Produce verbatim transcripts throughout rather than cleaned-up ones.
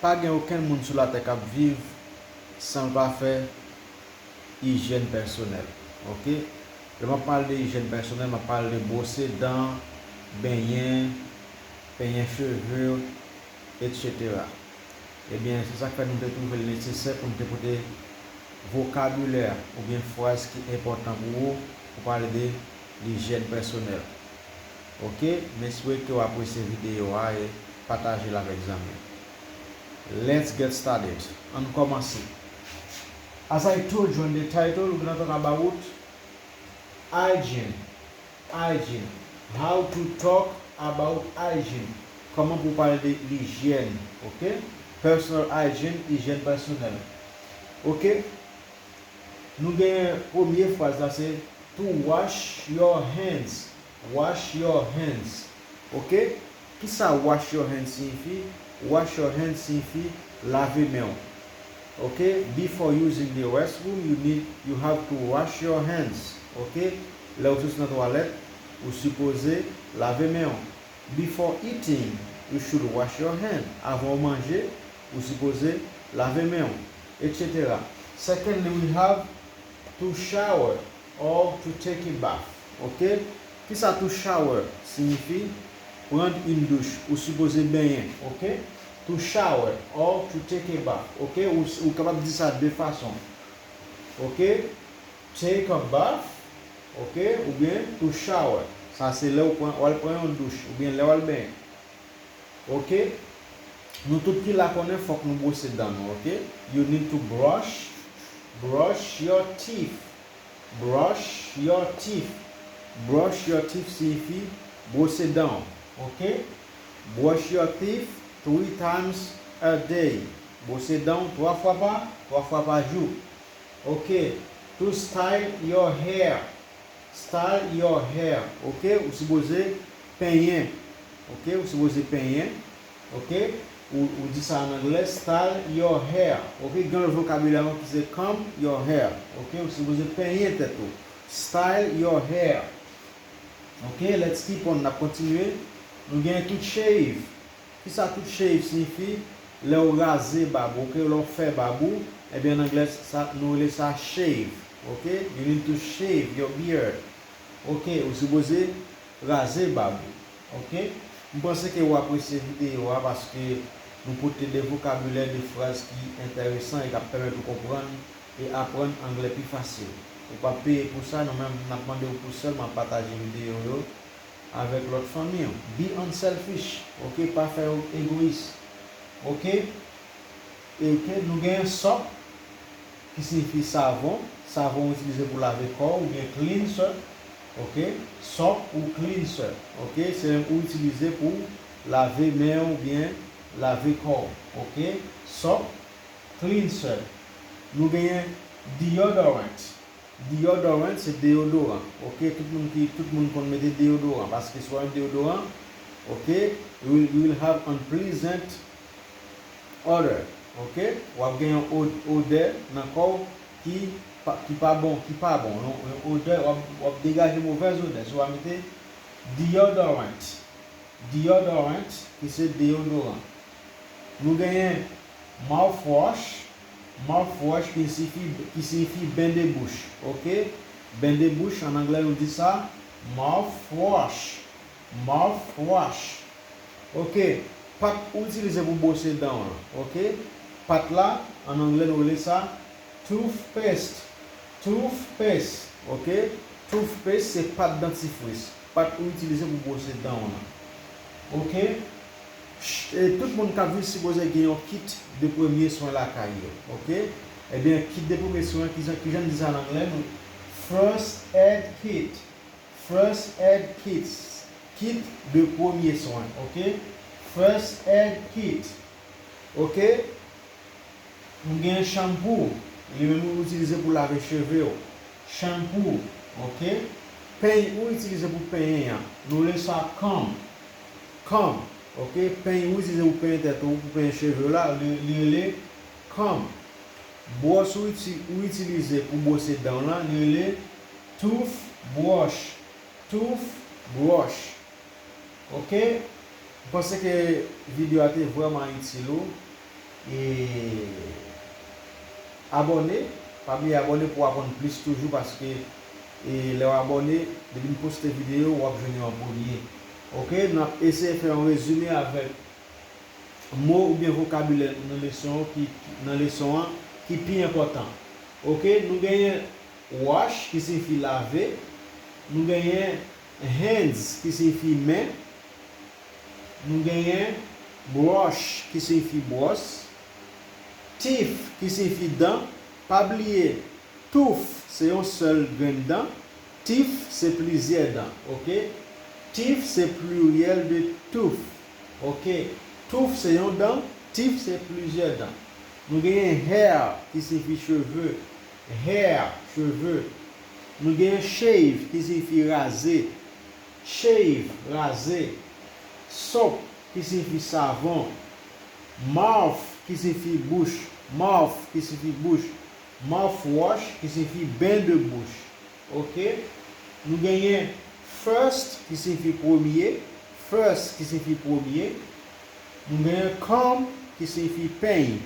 Pa gen okenn moun sou latè k ap viv san l pa fè ijyèn pèsonèl. Oke? Lè m ap pale de ijyèn pèsonèl, m ap pale de bwose dan, benyen, penyen cheve, etsetera. Ebyen, se sa k fè nou te twouve l nesesè pou n te pote vokabilè oubyen fraz ki enpòtan pou ou, pou pale de lijyèn pèsonèl. Oke? M espere ke w apresye videyo a e pataje l avèk zanmi w. Let's get started. Ann kòmanse. As I told you in the title, we're gonna talk about hygiene. Hygiene. How to talk about hygiene. Kòman pou pale de lijyèn, oke? Personal hygiene, ijyèn pèsonèl. Oke? Nou gen premye fraz la se to wash your hands. Wash your hands. Oke? Kisa wash your hands siyifi? Wash your hands siyifi lave men w. Oke? Before using the restroom, you need, you have to wash your hands. Oke? Lè w soti nan twalèt, ou sipoze lave men w. Before eating, you should wash your hand. Avan w manje, ou sipoze lave men w, etsetera. Secondly, we have to shower or to take a bath. Oke? Kisa to shower siyifi? Pran yon douch. Ou sipoze benyen. Oke? To shower or to take a bath. Oke? Ou, ou kapab di sa de fason. Oke? Take a bath. Oke? Oubyen to shower. Sa se lè w pran, w al pran yon douch. Oubyen lè w al benyen. Oke? Nou tout ki la konnen fòk nou bwose dan nou, oke? You need to brush, brush your teeth. Brush your teeth. Brush your teeth siyifi bwose dan w, oke? Brush your teeth three times a day. Bwose dan w twa fwa pa, twa fwa pa jou. Oke? To style your hair. Style your hair. Oke? Ou sipoze penyen. Oke? Ou sipoze penyen. Oke? Ou, ou di sa an anglè, style your hair. Oke? Gen yon vokabilè ki se comb your hair. Oke? Ou sipoze penyen tèt ou. Style your hair. Oke? Let's keep on. N ap kontinye. Nou gen to shave. Kisa to shave siyifi? Lè w raze bab ou, oke? Lè w fè bab ou, ebyen, an anglè, sa, nou rele sa shave, oke? You need to shave your beard. Oke? Ou sipoze raze bab ou, oke? M panse ke w apresye videyo a paske nou pote de vokabilè, de fraz ki enteresan e k ap pèmèt ou konprann e aprann anglè pi fasil. Ou p ap peye pou sa, nou menm, n ap mande w pou sèlman pataje videyo yo avèk lòt fanmi w. Be unselfish, oke? Pa fè yo egoyis, oke? E oke, nou gen soap, ki siyifi savon. Savon ou itilize pou lave kò w, oubyen cleanser, oke? Soap ou cleanser, oke? Se menm ou itilize pou lave men w oubyen lave kò w, oke? Soap, cleanser. Nou genyen deodorant. Deodorant se deyodoran. Oke, tout moun ki, tout moun konn mete deyodoran paske si w pa met deyodoran, oke, you will, you will have unpleasant odor. Oke, w ap gen yon od-, odè nan kò w ki pa, ki pa bon, ki pa bon. Yon, yon odè, w ap, w ap degaje movèz odè si w pa mete deodorant. Deodorant, ki se deyodoran. Nou genyen mouthwash, mouthwash ki siyifi, ki siyifi ben de bouch, oke? Ben de bouch, an anglè, nou di sa mouthwash, mouthwash. Oke, pat ou itilize pou bwose dan w lan, oke? Pat la, an anglè, nou rele sa toothpaste. Toothpaste, oke? Toothpaste se pat dantifris. Pat ou itilize pou bwose dan w lan. Oke? Ch-, e tout moun k ap viv sipoze gen yon kit de premye swen lakay yo, oke? Ebyen, kit de premye swen, kijan, kijan n di sa an anglè? Nou, first aid kit. First aid kits. Kit de premye swen, oke? First aid kit. Oke? Nou gen shampoo, li menm ou itilize pou lave cheve w. Shampoo, oke? Peny ou itilize pou penyen an, nou rele sa comb. Comb, oke? Peny ou itilize pou penyen tèt ou, pou penyen cheve w la, li, li rele comb. Bwòs ou iti-, ou itilize pou bwose dan w lan, li rele toothbrush. Toothbrush. Oke? M panse ke videyo a te vrèman itil ou. e, abòne. Pa bliye abòne pou w aprann plis toujou, paske, e, lè w abòne, depi m poste videyo, w ap jwenn yo an premye. Oke, n ap eseye fè yon rezime avèk mo oubyen vokabilè nan leson ki, nan leson an ki pi enpòtan. Oke, nou genyen wash ki siyifi lave, nou genyen hands ki siyifi men, nou genyen brush ki siyifi bwòs, teeth ki siyifi dan. Pa bliye, tooth se yon sèl grenn dan, teeth se plizyè dan, oke? Teeth se pliryèl de tooth, oke? Tooth se yon dan, teeth se plizyè dan. Nou genyen hair ki siyifi cheve, hair, cheve. Nou genyen shave ki siyifi raze, shave, raze. Soap ki siyifi savon, mouth ki siyifi bouch, mouth ki siyifi bouch, mouthwash ki siyifi ben de bouch. Oke? Nou genyen first ki siyifi premye, first ki siyifi premye. Nou genyen comb ki siyifi peny.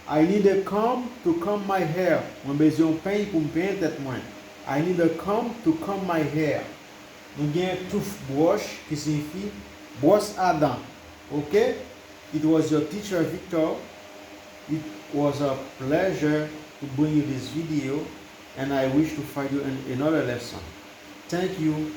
I need a comb to comb my hair. Mwen bezwen yon peny pou m penyen tèt mwen. I need a comb to comb my hair. Nou gen toothbrush ki siyifi bwòs a dan. Oke? It was your teacher Victor. It was a pleasure to bring you this video, and I wish to find you in another lesson. Thank you.